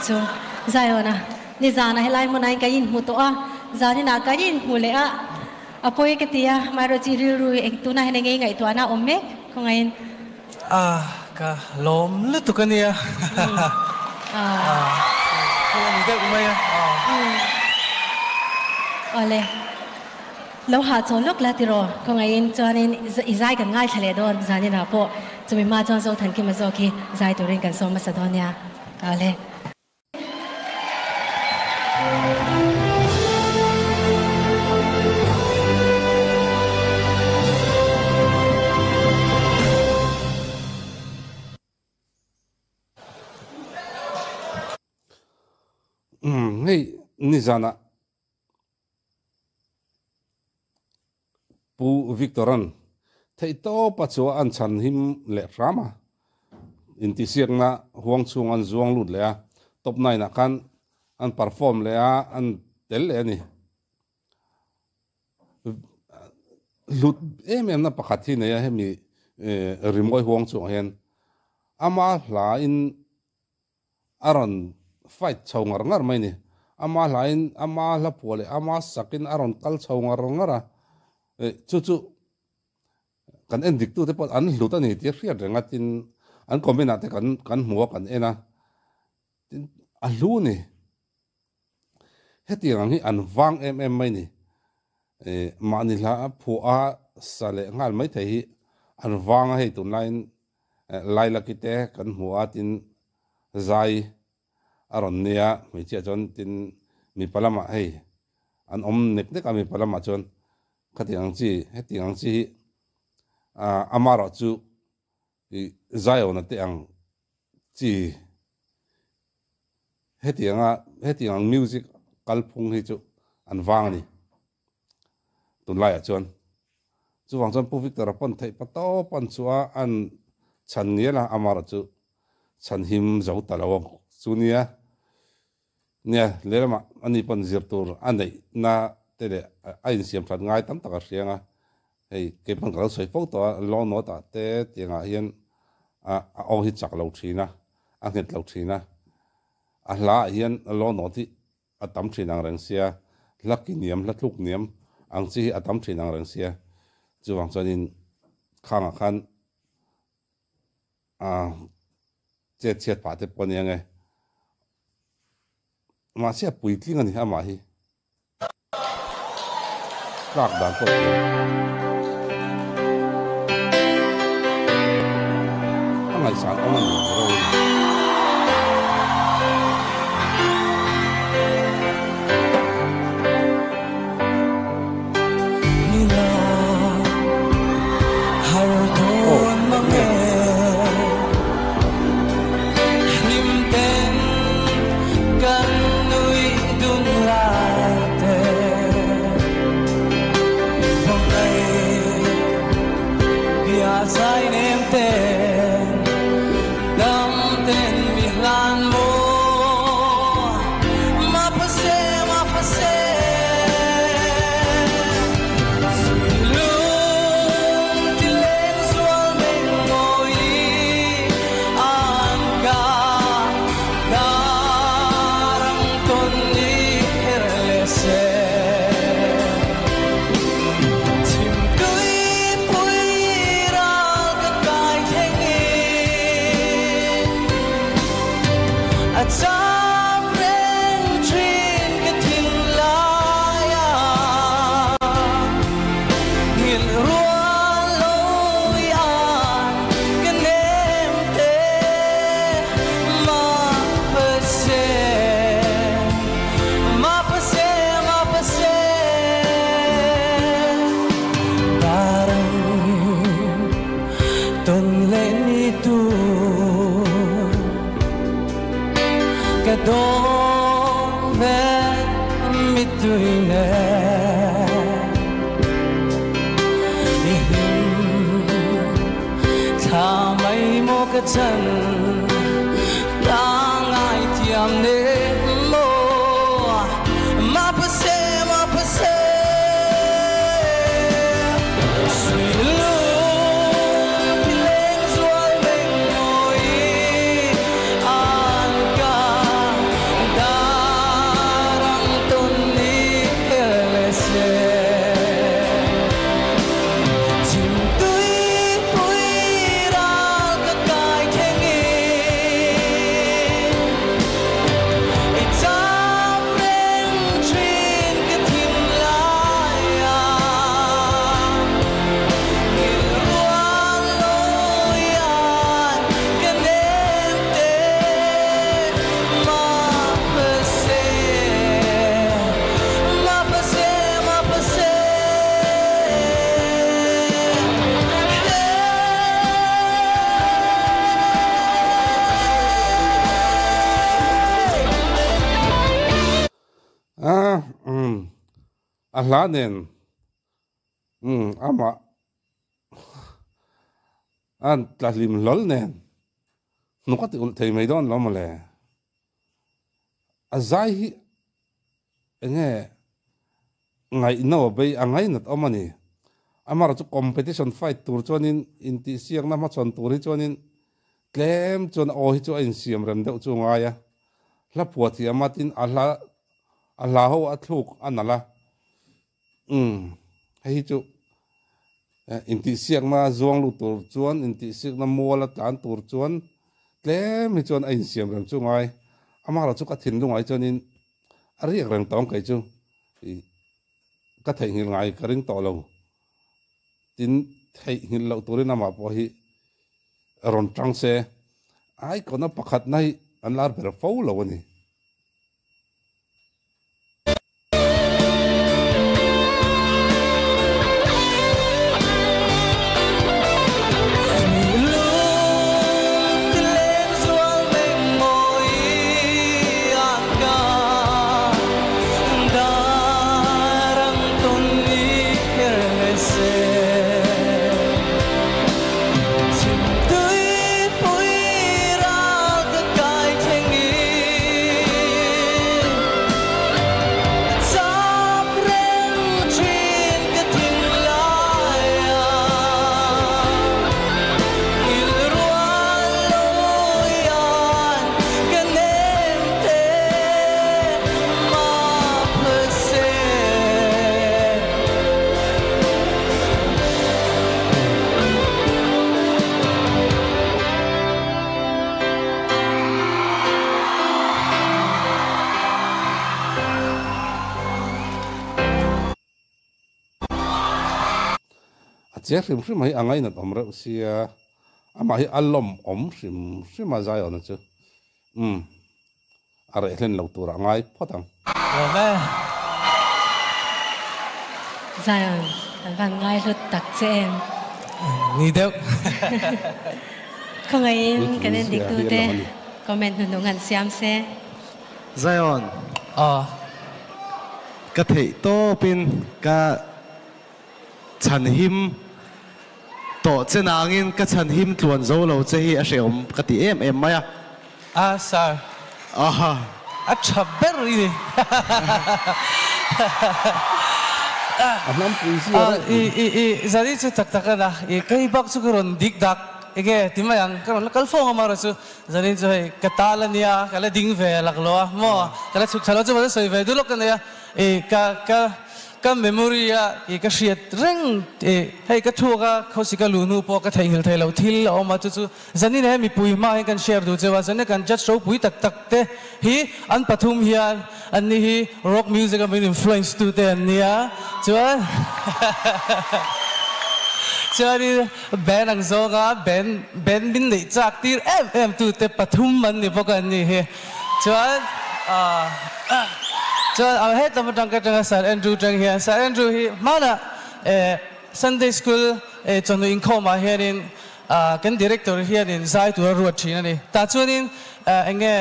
Chu Zion-a nizanah helai hmunah hian kan inhmu tawh a, zaninah kan inhmu leh a, a pawi ka ti a, amaherawhchu i rilru eng tunah hian eng nge i ngaihtuahna a awm mek khawngaihin. A, ka lawm lutuk a nia. Chu a ni deuh mai a. Awle, lo hahchawl lawk la tiraw khawngaihin chuanin i zai kan ngaithla leh dawn zaninah pawh chumi hma chuan Zothankima zawk hi zai turin kan sawm hmasa dawn nia. Awle. Umm hei nizanah Pu Victor-a'n theihtawpa chu an chhan him leh hram a, intihsiakna huang chhung an zuang lut leh a, top nine ah khan an perform leh a, an tel leh a ni. Hlut em em na pakhat hi nei a hemi rimawi huang chungah hian ama hla in A rawn fight chho ngar ngar mai ni. Ama hlain, ama hla phuah leh ama sakin a rawn kal chho ngar ngar a. Chu chu kan en dik tute pawh an hlut a ni tih a hriat reng a, tin an comment ah te kan kan hmu a, kan en a. Tin a hlu ni. Hetiang ang hi an vang em em mai ni. Mahni hla phuah a sa leh nghal mai thei hi an vang a hei tunlaiin Lailaki te kan hmu a tin zai a rawn nia hmeichhia chuan tin mipa lamah hei an awm nek nek a mipa lamah chuan khatiang ang chi hetiang ang chi hi amarawh chu ih Zion-a te ang chi hetianga hetiang ang music kalphung hi chu an vang a ni tunlaiah chuan. Chuvang chuan Pu Victor-a pawn theih pa tawp an chu a, an chhan ngial a, amarawh chu chhan him zo ta lo chu nia. Nia, lehlamah ani pawn zir tur a neihna te leh a insiam that ngai tam tak a hriang a, hei kei pawn ka lo sawi fo tawh a, law note ah te tiangah hian a aw hi chak lo thin a, a nghet lo thin a, a hla ah hian law note hi a tam thin ang reng sia, hla ki niam, hla tluk niam ang chi hi a tam thin ang reng sia, chuvang chuanin khangah khan a chet chhiat pah te pawh a ni ang e. Mahse a puitling a ni amah hi. Tlak dan pawh thiam. A ngaihsan awm a ni ro in. A hla nen umm amah a tla hlim hlawl nen hnuk a ti ulh thei mai dawn lo mawle. A zai hi enge ngaihno a bei a ngainat awm a ni. Amaherawhchu chu competition fight tur chuanin intihsiakna hmachhawn tur hi chuanin tlem chuan a aw hi chu a insiam rem deuh chu a ngai a. Hla phuah thiam a tin a hla a hla ho a thluk a nalh a, umm hei hi chu intihsiakna zuang lut tur chuan intihsiakna mual a tlan tur chuan tlem hi chuan a insiam reng chu ngai. Amaherawhchu chu ka thinlungah hi chuanin a riak reng tawng kei chu ih ka theihnghilh ngai ka ring tawh lo. Tin theihnghilh loh turin amah pawh hi rawn tang se icon a pakhatna hi an lar ber fo lo a ni. A che hrim hrim a hi a ngainat awm reuh sia, amah hi a lawm awm hrim hrim a Zion-a chu umm a reh hlen lo tur a ngai phawt ang. Lawm e. Zion, kan van ngai hlut tak che em? Ni deuh. Khawngaihin kan en diktute comment hnuhnung han siam se. Zion, ka theih tawpin ka chhanhim tawh che nangin ka chhanhim tluan zo lo che hi a hrehawm ka ti em em mai a. A sir. Aha. A tha ber i ni. A hnam pui zia reuh I i i zani chu tak tak a na i ka hi bak chu ka rawn dik dak enge ti mai ang ka rawn la kal fawng a mara chu zani chu hei ka tal a nia ka la ding ve lak lo a maw ka la chhuk thla lo chu va sawi ve duh lawk ka nei a i ka ka Ka memory a i ka hriat reng i hei ka thuak a khawsi ka luh hnu pawh ka theihnghilh thei lo thil a awm a chu chu zanin he mipui hma hian kan share duh cheu a zanin kan judge ropui tak tak te hi an pathum hian an ni hi rock music a min influence tu te an nia chuan chuanin band ang zawnga band band min neih chak tir em em tu te pathum an ni bawk a an ni hi. Chuan chuan a hetlama tang ka tanga Sir Andrew tang hian Sir Andrew hi hmanah Sunday School chawhnu inkhawmah hianin kan director hianin zai tura ruat thin a ni. Tah chuanin eng nge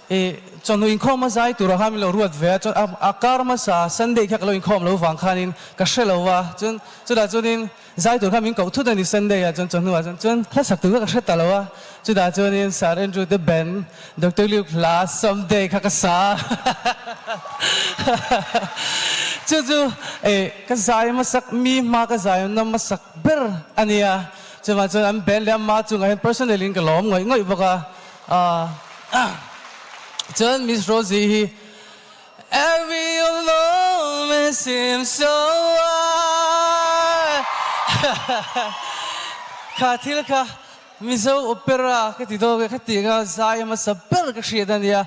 i chawhnu inkhawma zai tura khan min lo ruat ve a, chuan a kar hmasa Sunday kha ka lo inkhawm lo vang khanin ka hre lo va, chuan chutah chuanin Zai tur kha min koh thut a ni Sunday ah chuan chawhnu ah chuan chuan hla sak tur kha ka hre ta lo a, chutah chuanin Sir Andrew te band Doctor Luke hla Someday kha ka sa a chu chu eh ka zai hmasak mi hma ka zai na hmasak ber a nia chuvang chuan an band leh ama chungah hian personally in ka lawm ngawih ngawih bawk a ah chuan Miss Rosie hi Every moment seems so wild Kha thil kha Mizo opera ka ti dawk e, kha tih anga zai hmasa ber ka hriat a nia,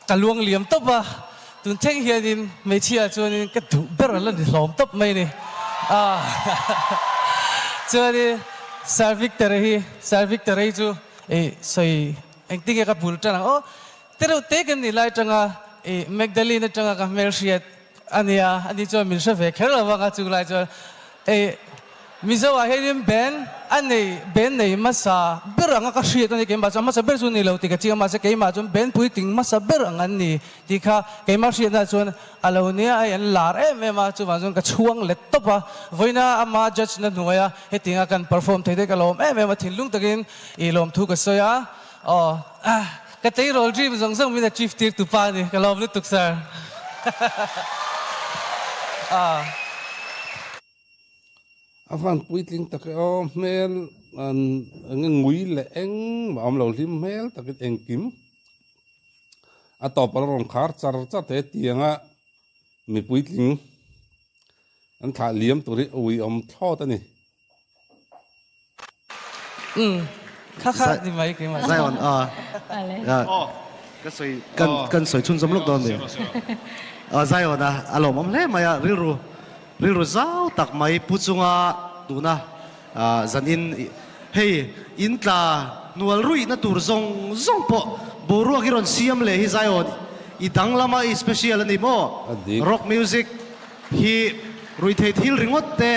ka luang liam tawp a, tun thleng hianin hmeichhia chuanin ka duh ber a la ni hlawm tawp mai ni. Chuanin Sir Victor-a hi, Sir Victor-a hi chu sawi engtin nge ka bul tan ang aw. Te reuh te kan nih lai atanga i Magdalene atanga ka hmelhriat a nia, ani chuan min hre ve kher lo vang a, chung lai chuan i Mizo ah hianin band a nei band nei hmasa ber anga ka hriat a ni keimah chuan hmasa ber chu ni lo tih ka ching a mahse keimah chuan band puitling hmasa ber ang an ni tih kha keimah hriatna chuan a lo nia hei an lar em em a chuvang chuan ka chhuang let tawp a vawiina ama judge na hnuaia hetianga kan perform thei te ka lawm em em a thinlung takin i lawmthu ka sawi a aw ka tleirawl dream zawng zawng min achieve tir tu pa a ni ka lawm lutuk sir. A van puitling tak e aw, hmel eng ngui leh engmah a awm lo, hlim hmel takin engkim a tawp a la rawn khar char char thei a, tianga mi puitling an thlah liam tur hi ui awm thlawt a ni. Umm kha kha ni mai keimah. Zion a kan kan sawi chhunzawm lawk dawn ni. Zion a a lawmawm hle mai a rilru rilru zau tak mai pu chunga tuna zanin hei in tla hnual ruihna tur zawng zawng pawh boruak hi rawn siam leh hi Zion i danglama i special a ni maw rock music Hi ruithei thil ringawt te,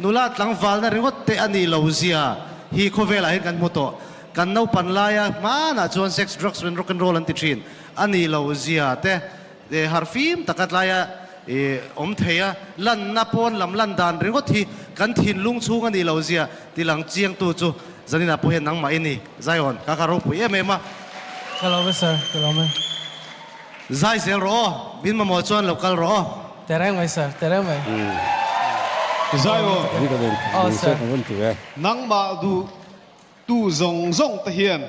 nula tlangvalna ringawt te a nih lo zia hi khawvelah hian kan hmu tawh. Kan naupan laia hmanah chuan sex, drugs and rock and roll an ti thin a nih lo zia te, harhfim taka tlaia awm thei a, lanna pawn lam lan dan ringawt hi kan thinlung chhung a nih lo zia ti lang chiangtu chu zaninah pawh hian nangmah i ni. Zion, ka ka ropui em em a. Ka lawm e sir, ka lawm e. Zai zel rawh aw, min mamawh chuan lo kal rawh aw. Tereng mai sir, tereng mai. Zai aw. Aw sir. Nangmah duh tu zawng zawng te hian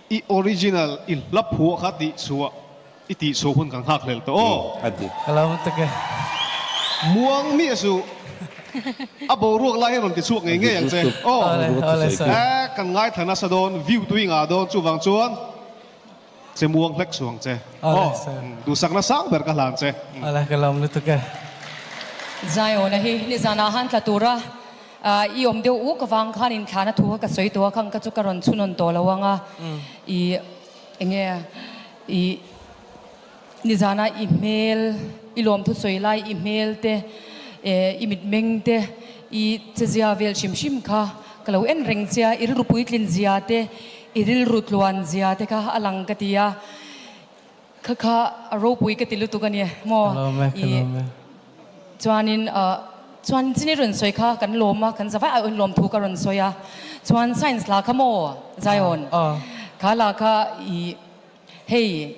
i original i hla phuah kha tih chhuah i tih chhuah hun kan nghak hlel tawh aw. Ka lo tak e. Muang miah suh. A boruak lai hian rawn ti chhuak ngei ngei ang che aw. E kan ngaithla nasa dawn view tui ngah dawn chuvang chuan. Che muang hlek suang che. Aw, duhsakna sang ber ka hlan che. Ala ka lawm lutuk e. Zion-a hi nizanah han tla tura i awm deuh uk avang khan inthlahna thu kha ka sawi tawh a, khang ka chu ka rawn chhunawn tawh lo ang a, i enge i nizana i hmel, i lawmthu sawi lai i hmel te, i mitmeng te, i chezia vel hrim hrim kha ka lo en reng che a, i rilru puitlin zia te, I rilru tluan zia te kha a lang ka ti a, kha kha a ropui ka ti lutuk a ni maw? Ka lawm e, ka lawm e. Chuanin chuan chini rawn sawi kha kan lawm a, kan zavai aiawhin lawmthu ka rawn sawi a, chuan science la kha maw Zion? Kha la kha i Hei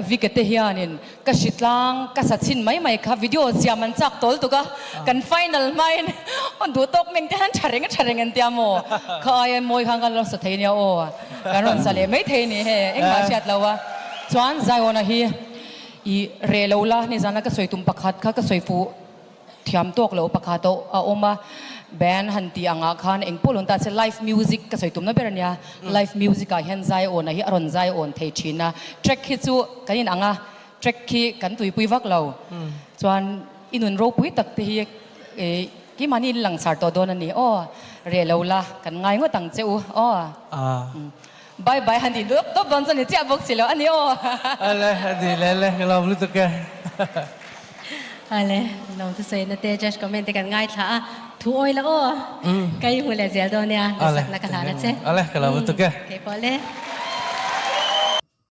Vika te hianin ka hritlang ka sa chhin mai mai kha video siam an chak tawl tuk a, kan final hmain aw duh tawk meng te han tha reng a tha reng an tia maw? Kha aia mawi khan kan lo sa thei nia aw, kan rawn sa leh mai thei ni he engmah hriat lo a. Chuan Zion-a hi i reh lo la, nizana ka sawi tum pakhat kha ka sawi fuh. Thiam tawk loh pakhat a awm a, band han tih angah khan eng pawh lo ni ta se live music ka sawi tumna ber a nia, live music ah hian zai awn ah hi a rawn zai awn thei thin a, track hi chu kan in ang a, track khi kan tuipui vak lo, chuan i nun ropui tak te hi keimahni in langsar tawh dawn a ni aw, reh lo la kan ngai ngawt ang che u aw. Bye bye han tih dup dup dawn chu a ni chiah bawk si lo a ni aw. Ale a ni le le ka lawm lutuk e. Ale lawm chu sawi na te judge comment te kan ngaithla a thu awi la aw ka i hmu leh zel dawn nia lasakna ka hlan a che. Ale ka lawm lutuk e. Keipawh le.